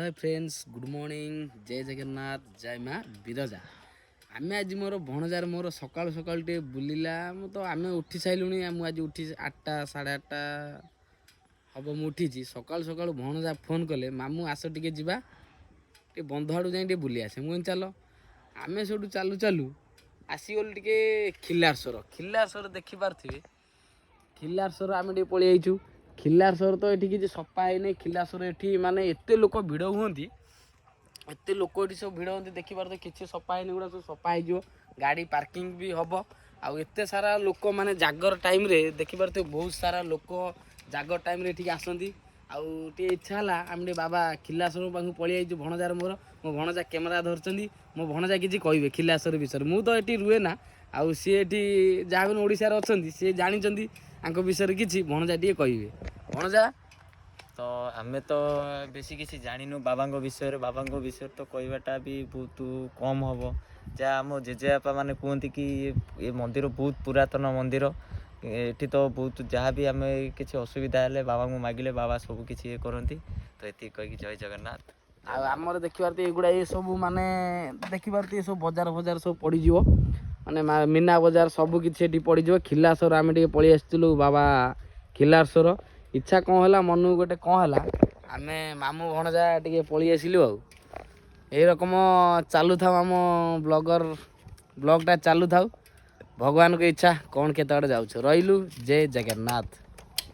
ହାଏ friends, good morning, ଜୟ ଜଗନ୍ନାଥ, ଜୟ ମା ବିରଜା। ଆମେ ଆଜି ମୋର ଭଣଜାର ମୋର ସକାଳୁ ସକାଳୁ ଟିକେ ବୁଲିଲା। ମୁଁ ତ ଆମେ ଉଠି ସାରିଲୁଣି। ମୁଁ ଆଜି ଉଠି 8ଟା 8:30 ହବ ମୁଁ ଉଠିଛି। ସକାଳୁ ସକାଳୁ ଭଣଜା ଫୋନ୍ କଲେ, "ମାମୁଁ, ଆସ ଟିକେ ଯିବା, ଟିକେ ବନ୍ଧ ଆଡ଼ୁ ଯାଇ ଟିକେ ବୁଲି ଆସେ।" ମୁଁ କହିଲି, "ଚାଲ।" ଆମେ ସେଇଠୁ ଚାଲୁ ଚାଲୁ ଆସିଗଲୁ ଟିକେ ଖିଲାରସ୍ୱର। ଖିଲାରସ୍ୱର ଦେଖିପାରୁଥିବେ, ଖିଲାରସ୍ୱର ଆମେ ଟିକେ ପଳେଇ ଆଇଛୁ। ଖିଲାରସ୍ୱର ତ ଏଠି କିଛି ସଫା ହେଇନି। ଖିଲାରସ୍ୱର ଏଠି ମାନେ ଏତେ ଲୋକ ଭିଡ଼ ହୁଅନ୍ତି, ଏତେ ଲୋକ ଏଠି ସବୁ ଭିଡ଼ ହୁଅନ୍ତି। ଦେଖିପାରୁଥିବେ, କିଛି ସଫା ହେଇନି। ଏଗୁଡ଼ା ସବୁ ସଫା ହେଇଯିବ, ଗାଡ଼ି ପାର୍କିଂ ବି ହବ। ଆଉ ଏତେ ସାରା ଲୋକ ମାନେ ଜାଗର ଟାଇମ୍ରେ ଦେଖିପାରୁଥିବେ, ବହୁତ ସାରା ଲୋକ ଜାଗର ଟାଇମ୍ରେ ଏଠିକି ଆସନ୍ତି। ଆଉ ଟିକେ ଇଚ୍ଛା ହେଲା, ଆମେ ଟିକେ ବାବା ଖିଲାଶ୍ୱର ପାଖକୁ ପଳେଇ ଆଇଛୁ ଭଣଜାର ମୋର। ମୋ ଭଣଜା କ୍ୟାମେରା ଧରିଛନ୍ତି। ମୋ ଭଣଜା କିଛି କହିବେ ଖିଲାଶ୍ୱର ବିଷୟରେ। ମୁଁ ତ ଏଠି ରୁହେ ନା, ଆଉ ସିଏ ଏଠି ଯାହା ବି ଓଡ଼ିଶାରେ ଅଛନ୍ତି, ସିଏ ଜାଣିଛନ୍ତି ଆଙ୍କ ବିଷୟରେ କିଛି। ଭଣଜା ଟିକେ କହିବେ। ଭଣଜା। ତ ଆମେ ତ ବେଶୀ କିଛି ଜାଣିନୁ ବାବାଙ୍କ ବିଷୟରେ। ବାବାଙ୍କ ବିଷୟରେ ତ କହିବାଟା ବି ବହୁତ କମ୍ ହବ। ଯାହା ଆମ ଜେଜେବାପା ମାନେ କୁହନ୍ତି କି ଏ ମନ୍ଦିର ବହୁତ ପୁରାତନ ମନ୍ଦିର। ଏଠି ତ ବହୁତ ଯାହା ବି ଆମେ କିଛି ଅସୁବିଧା ହେଲେ ବାବାଙ୍କୁ ମାଗିଲେ ବାବା ସବୁ କିଛି ଇଏ କରନ୍ତି। ତ ଏତିକି କହିକି ଜୟ ଜଗନ୍ନାଥ। ଆଉ ଆମର ଦେଖିପାରୁଥିବେ, ଏଗୁଡ଼ା ଏ ସବୁ ମାନେ ଦେଖିପାରୁଥିବେ, ସବୁ ବଜାର ଫଜାର ସବୁ ପଡ଼ିଯିବ, ମାନେ ମୀନା ବଜାର ସବୁ କିଛି ଏଠି ପଡ଼ିଯିବ। ଖିଲାସର ଆମେ ଟିକେ ପଳେଇ ଆସିଥିଲୁ ବାବା ଖିଲାସର। ଇଚ୍ଛା କ'ଣ ହେଲା, ମନକୁ ଗୋଟେ କ'ଣ ହେଲା, ଆମେ ମାମୁଁ ଭଣଜା ଟିକେ ପଳେଇ ଆସିଲୁ। ଆଉ ଏଇ ରକମ ଚାଲୁଥାଉ, ଆମ ବ୍ଲଗ୍ଟା ଚାଲୁଥାଉ। ଭଗବାନଙ୍କ ଇଚ୍ଛା କ'ଣ କେତେ ଆଡ଼େ ଯାଉଛୁ। ରହିଲୁ, ଜୟ ଜଗନ୍ନାଥ।